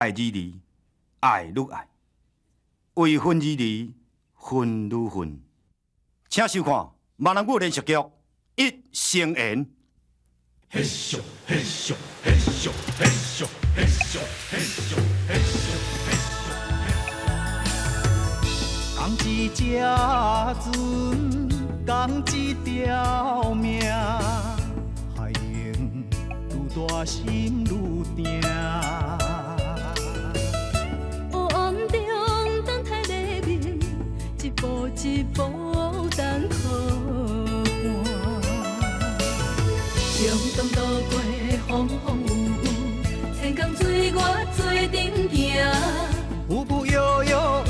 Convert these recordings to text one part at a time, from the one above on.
愛而離，愛愈愛；為恨而離，恨愈恨。請收看閩南語連續劇《一生緣》。嘿咻嘿咻嘿咻嘿咻嘿咻嘿咻嘿咻嘿咻。仝一隻船，仝一條命，海浪愈大心愈定。黑暗中等待黎明，一步一步等靠岸。中东渡过风风雨雨，千江水我做阵行。浮浮摇摇毋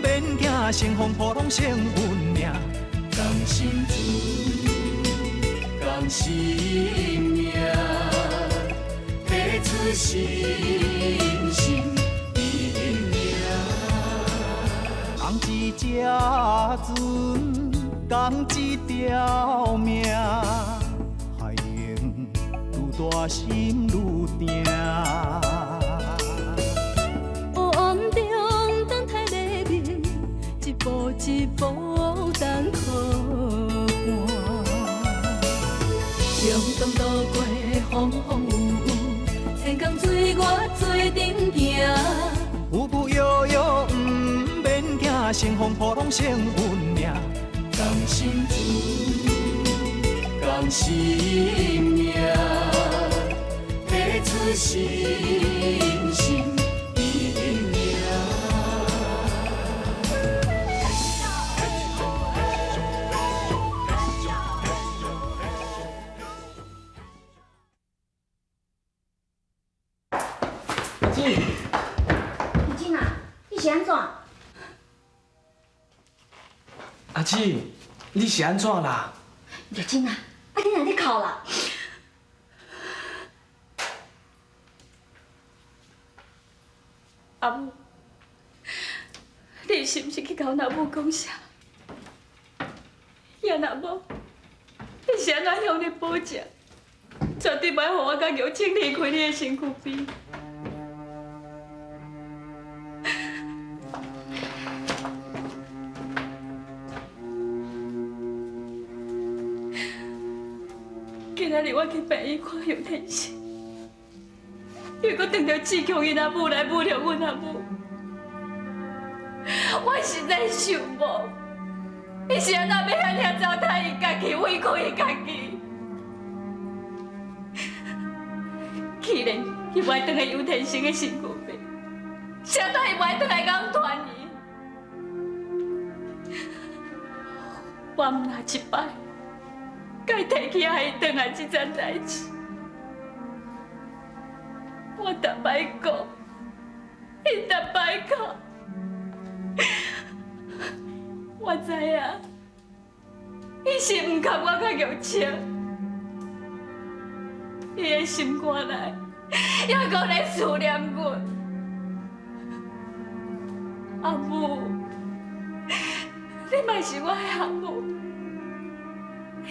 免惊，乘风破浪胜运命。仝心船，仝心命，彼此心心意命。仝一隻船，仝一條命，海浪愈大心愈定。黑暗中等待黎明，一步一步等靠岸。中东渡过风风雨雨，千江水我做阵行。浮浮摇摇毋免惊，乘风破浪胜运命。仝心船，仝心命，彼此心心意命。阿姊，玉珍啊，你是按怎？阿姊，你是按怎啦？玉珍啊，啊你哪咧哭啦？阿母，你是毋是去共阮阿母讲啥？也若無，你是按怎向你保證，絕對莫予我佮玉清離開你的身軀邊？今仔日我去病院看杨天生，又閣拄著志強𪜶阿母來侮辱阮阿母，我實在受無。伊是按怎欲遐爾糟蹋伊家己，委屈伊家己？既然伊無愛轉來杨天生的身軀邊，是按怎伊無愛轉來共阮團圓？我毋若一擺，共伊提起愛伊轉來這層代誌，我逐擺講，伊逐擺哭。我知影，伊是毋甘我佮玉清，伊的心肝內猶閣咧思念阮。阿母，你嘛是我的阿母，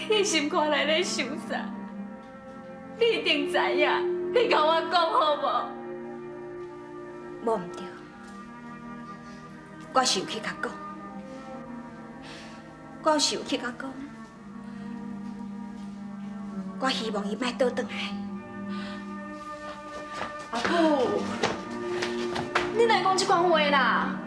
你心肝內咧想啥？你一定知影，你共我講好無？無毋對，我是有去共講。我是有去共講，我希望伊莫倒轉來。阿母，你哪會講這款話啦？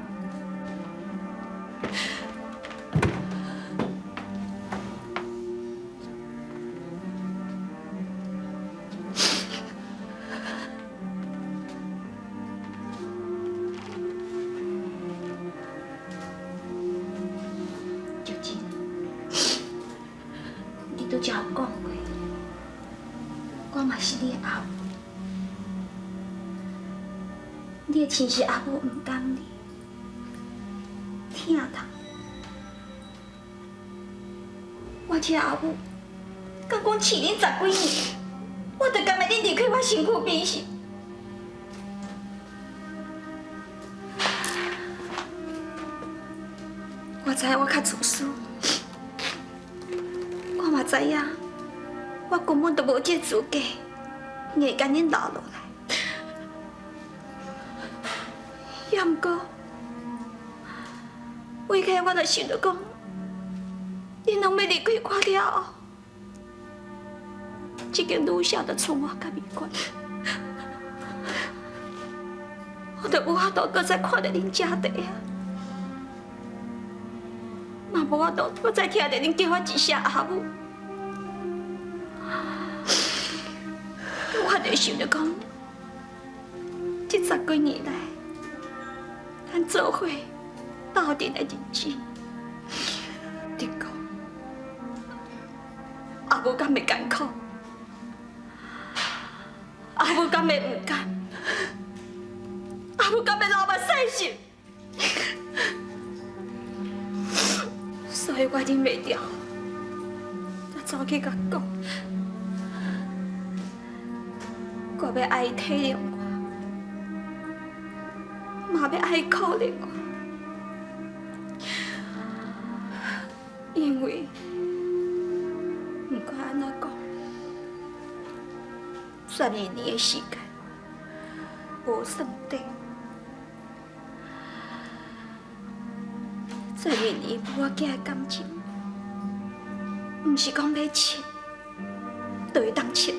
玉珍，你拄才有講過，我嘛是你的阿母，你的親生阿母毋甘你，疼痛。我這阿母，敢講飼恁十幾年，我就甘願恁離開我身軀邊是？我知影我較自私，我嘛知影，我根本就無這資格，硬共恁留落來。也毋过，为开我就想著讲，恁拢欲离开我了后，这间女舍就賰我佮美娟，我就无法度閣再看著恁食茶啊，嘛无法度閣再聽著恁叫我一聲阿母。我就想著講，這十幾年來，咱做伙鬥陣的日子，的確，阿母敢會艱苦，阿母敢會毋甘，阿母敢會流目屎心，所以我忍袂牢，才走去共講。我欲愛伊體諒我，嘛欲愛伊可憐我，因為毋管按怎講，12年的時間無算短，12年母仔囝的感情，毋是講欲切就會當切。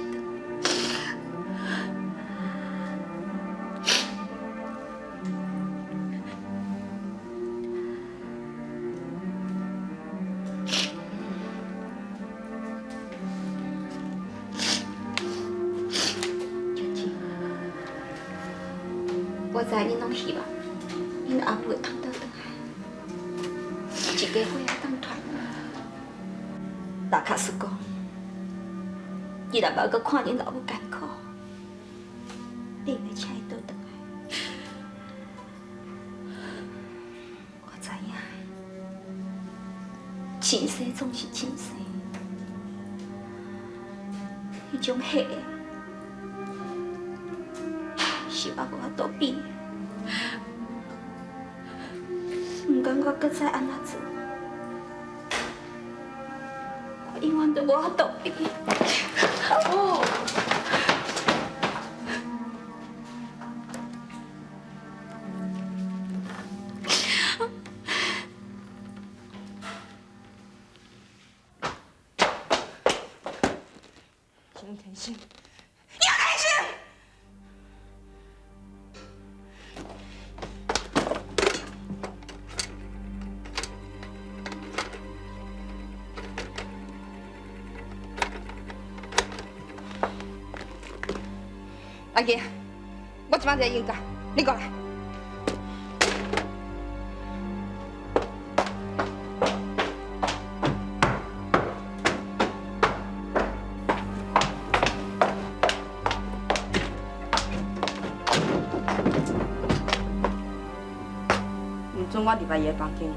我知恁攏希望恁阿母會當倒轉來，一家伙仔當團圓。若假使講，伊若無閣看恁老母艱苦，你會請伊倒轉來？我知影，親生總是親生，彼種血的，是我無法度比的。毋管我閣再按怎做，我永遠都無法度比。阿母，杨天星，杨天星！阿杰，我这摆在应家，你过来。毋准我入来伊的房间。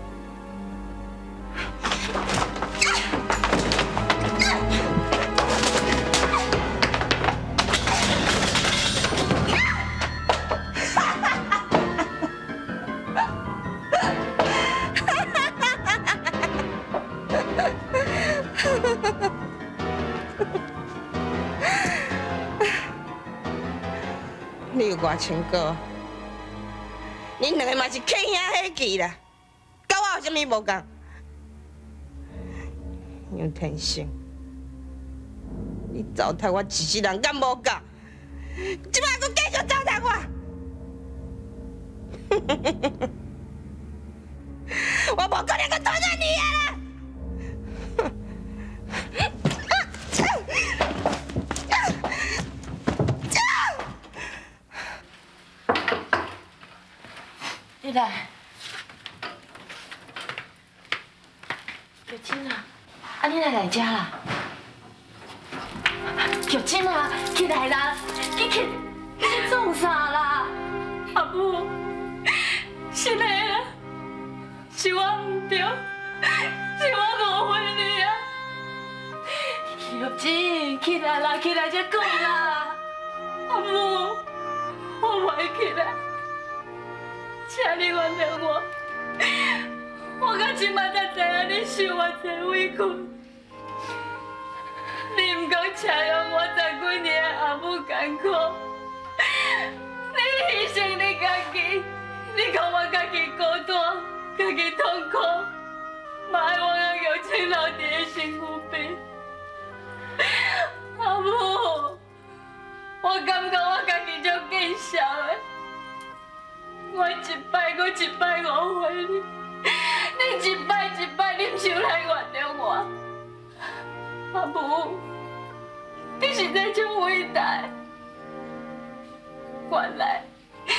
你有偌清高？恁兩個嘛是契兄伙計啦，佮我有啥物無仝？楊天星，你糟蹋我一世人敢無夠？這擺閣繼續糟蹋我？我無可能閣吞下你啊啦！你來，玉珍啊，啊你哪來遮啦？玉珍啊，起來啦，你起，你創啥啦？阿母，是的啦，是我毋對，是我誤會你啊。玉珍，起來啦，起來才講啦。阿母，我袂起來。請你原諒我，我到這擺才知影你受偌濟委屈。你毋講請容我十幾年的阿母艱苦，你犧牲你家己，你閣家己痛苦，嘛爱我佮玉清留佇咧身躯邊。阿母，我感覺我家己足見笑的，我一擺閣一擺誤會你，你一擺一擺忍受來原諒我。阿母，你實在足偉大，原來你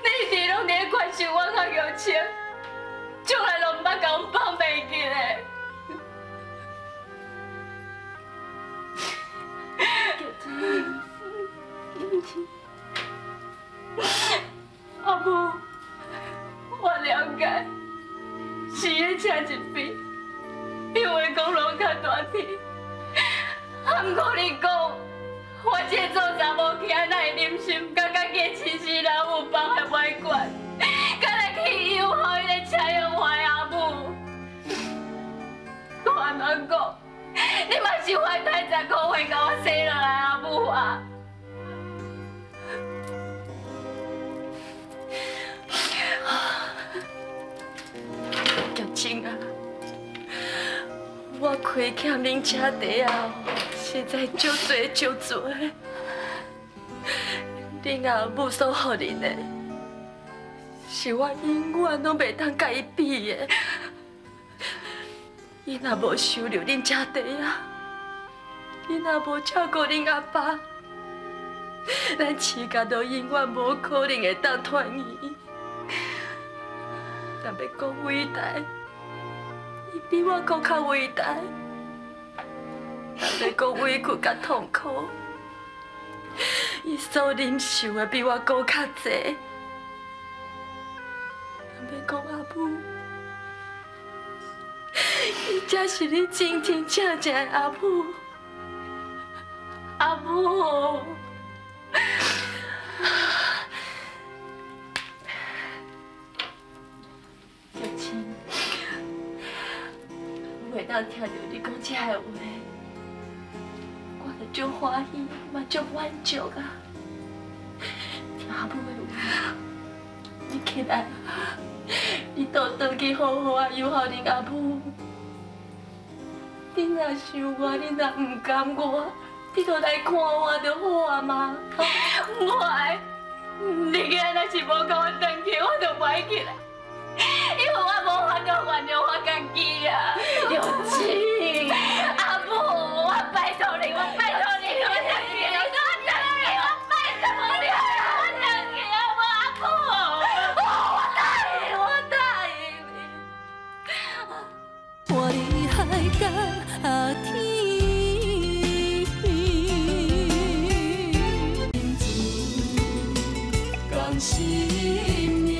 一直攏佇咧關心我佮玉清，從來攏毋捌共阮放袂記的。阿母，我了解，是伊车一边，因为讲拢较大天。啊，毋过你讲，我这个做查某囝哪会忍心，共家己的亲生老母放予歹管，敢若去诱惑彼个车用坏阿母。我按怎讲？你嘛是花太十箍岁共我生落来阿母啊！玉清啊，我亏欠恁姐弟啊，实在足济足济。恁阿母所予恁的，是我永远拢袂当佮伊比的。伊若无收留恁姐弟啊，伊若无照顾恁阿爸，咱齐家都永远无可能会当团圆。但欲讲伟大，伊比我阁较伟大；但欲讲委屈佮痛苦，伊所忍受的比我阁较济。但欲讲阿母，伊才是你真真正正的阿母，阿母。玉清，我会当听著你讲这个话，我就足欢喜，嘛足满足啊！听阿母的话，你起来，你倒转去好好啊诱惑恁阿母。你若想我，你若毋甘我，你就来看我就好啊嘛。唔爱，你今日若是无共我转去，我就不爱起来，因为我无法度原谅我家己啊。玉清，阿母，我拜託你，我拜託你，我轉去，我轉去，我拜託你，我轉去啊，阿母，我答應，我答應你。活伫海角天边，共心命，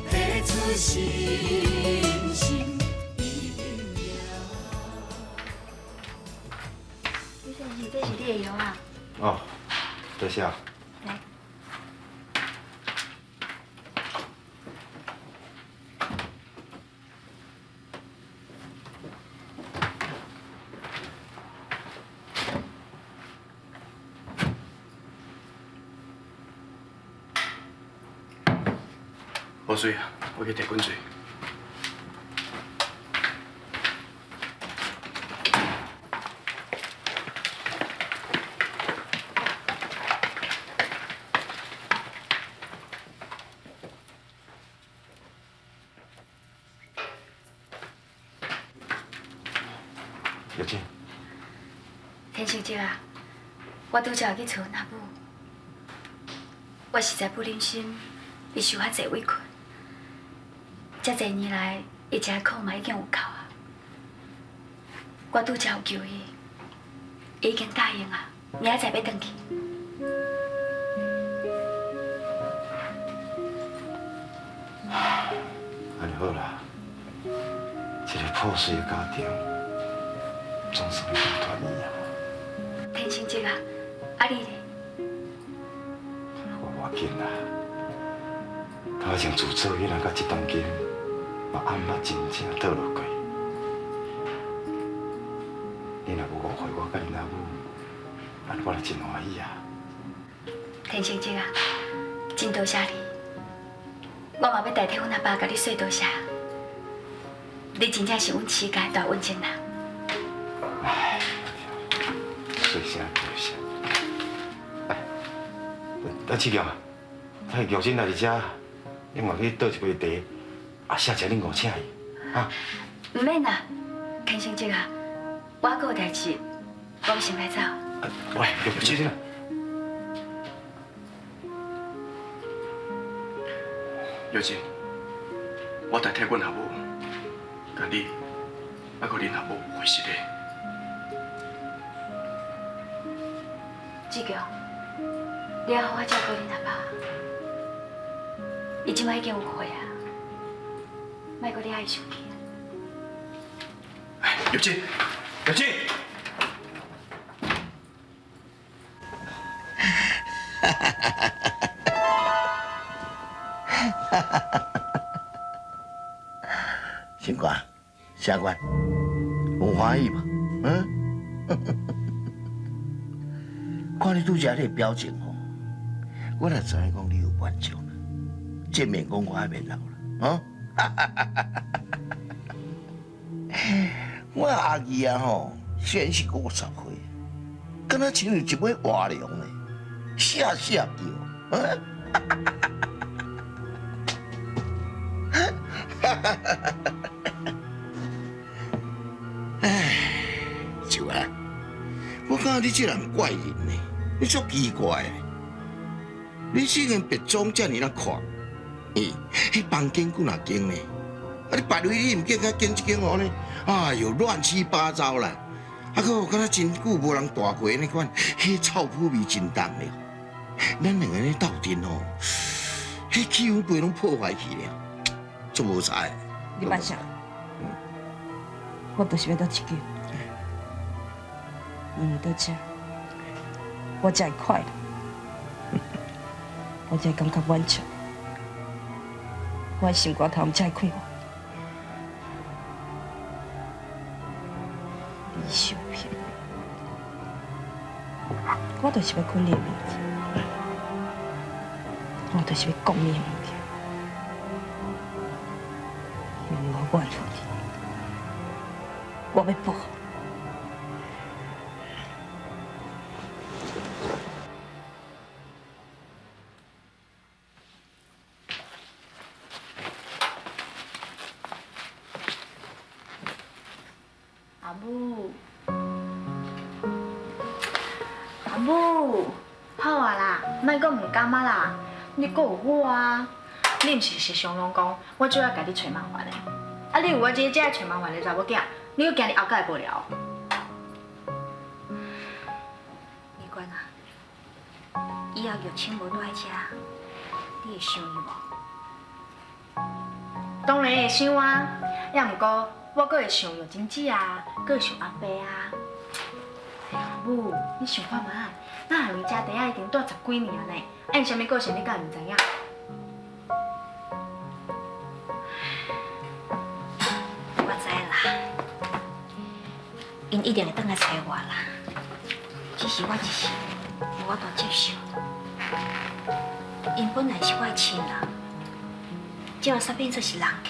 提出信心。李先生，这是你的药啊。哦，多谢。来。无水啊，我去提滚水。玉清，天秀姐啊，我拄才去找阮阿母，我实在不忍心，伊受遐济委屈。遮济年来，伊食的苦嘛已经有够啊。我拄才有求伊，伊已经答應啊，明仔載欲轉去。按呢好啦，一个破碎的家庭，總算會當團圓啊。天生姐啊，啊你咧？我無要緊啦，頭前自做彼人佮這當間，嘛暗捌真正倒落過。你若無誤會我佮恁阿母，按呢我就真歡喜啊。天生姐啊，真多謝你，我嘛欲代替阮阿爸共你说多谢，你真正是阮徐家的大恩人啊！哎，说啥多谢。哎，阿志强啊，他玉珍来伫遮，你嘛去倒一杯茶，啊，谢谢恁五请伊，啊。毋免啦，肯先生啊，我阁有代志，我欲先来走。喂，玉珍啊。玉珍，我代替阮阿母，共你，还阁恁阿母回失礼。志强，你爱好好照顾恁阿爸，伊这摆已经有岁啊，莫阁惹伊生气。哎，玉珍，玉珍。心肝，下官，有欢喜无？嗯？看你拄才那个表情吼，我就知影讲你有满足啦，证明讲我还袂老啦，啊？我阿姨啊吼，虽然是50岁，敢若亲像一尾活龙呢，吓吓叫，嗯？唉，秀啊，我感觉你这人怪人呢，你足奇怪的。你这间别庄遮尔仔阔，咦，彼房间几若间呢？啊，你别位你毋见甲间一间哦呢？哎哟，乱七八糟啦！啊，阁有敢若真久无人住过那款，彼臭腐味真重咧。咱两个咧斗阵吼，彼气氛规拢破坏去了，足无彩。你别想，我就是欲倒一间，因为佇遮，我才会快乐，我才会感觉满足，我的心肝头才会快活。李秀萍，我就是欲啃你的物件，我就是欲讲你的物件，因为我怨恨你，我欲报复。阿母，阿母，好啊啦，莫阁毋甘啊啦，你阁有我啊，你毋是时常拢讲，我最爱家己揣麻烦的，啊，你有我这个爱揣麻烦的查某囝，你阁惊你后盖无聊？美娟啊，以后玉清无蹛伫遮，你会想伊无？当然会想啊，也毋过我阁会想玉珍姊啊，阁会想阿伯啊。哎母，你想看觅，咱和伊食茶仔已经蹛10几年啊呢，啊𪜶啥物个性你敢会毋知影？我知啦，𪜶一定会转来揣我啦，只是我一时无法度接受。𪜶本来是我的亲人，这下煞变做是人客。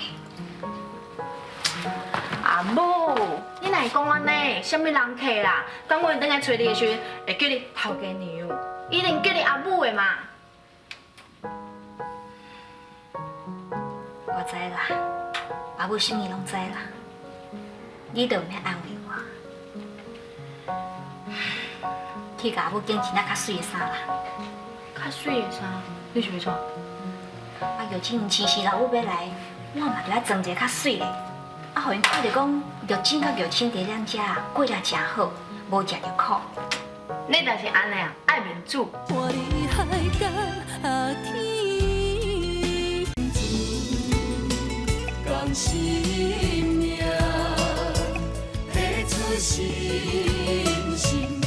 阿母，你哪会讲按呢？啥物人客啦？当阮转来揣你的时阵，会叫你头家娘，一定叫你阿母的嘛。我知啦，阿母啥物拢知啦，你就毋免安慰我。去共阿母拣一领较媠的衫啦。较媠的衫？你想欲创？啊，玉清亲生老母欲来，我嘛著爱装一个较媠的。啊，予𪜶看著讲玉清佮玉清伫咱遮过得诚好，无食著苦。你若是按呢啊，爱面子。看海甲天。共心命，提出信心。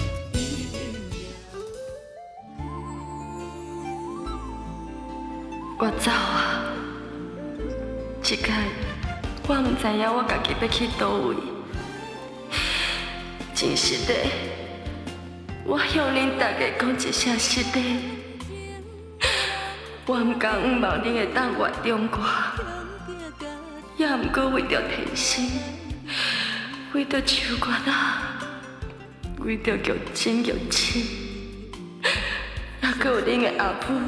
我走啊！这摆我毋知影我家己欲去佗位。真实的，我向恁大家讲一声实的，我毋甘愿望恁會當原諒我，也毋過為著天心，為著秋月啊，為著玉珍玉清，也閣有恁的阿母，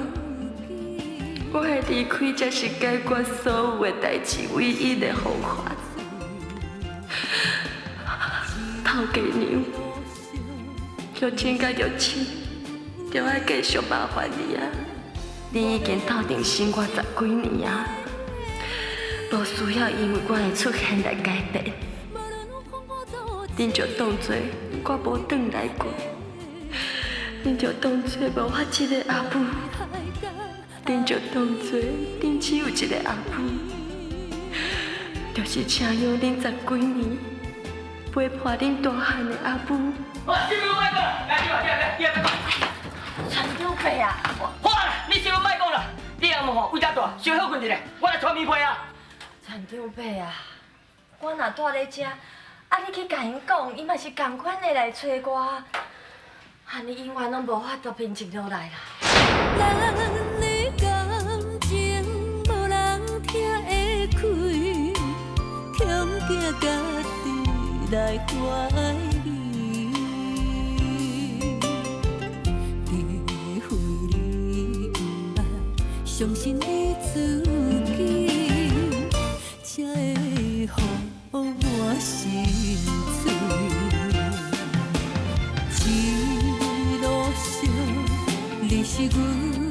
我的離開才是解決所有的代誌唯一的方法。頭家娘，玉珍佮玉清，著愛繼續麻煩你啊！你已經鬥陣生活十幾年啊，無需要因為我的出現來改變。恁就當做我無轉來過，恁就當做無我這個阿母，恁就當做恁只有一個阿母，就是請養恁十幾年、陪伴恁大漢的阿母。我什麼攏莫講，來，你來，你來，你來，船長伯啊！好啦，你什麼莫講啦，你阿母吼為遮大，先好睏一下，我來傳棉被啊。船長伯啊，我若蹛咧遮，啊你去共𪜶講，𪜶嘛是仝款的來揣我，按呢永遠攏無法度平靜落來啦。咱的感情無人聽會開，恐驚家己來懷疑。除非你毋愛相信你自己，才會予我心碎。一路上，你是阮。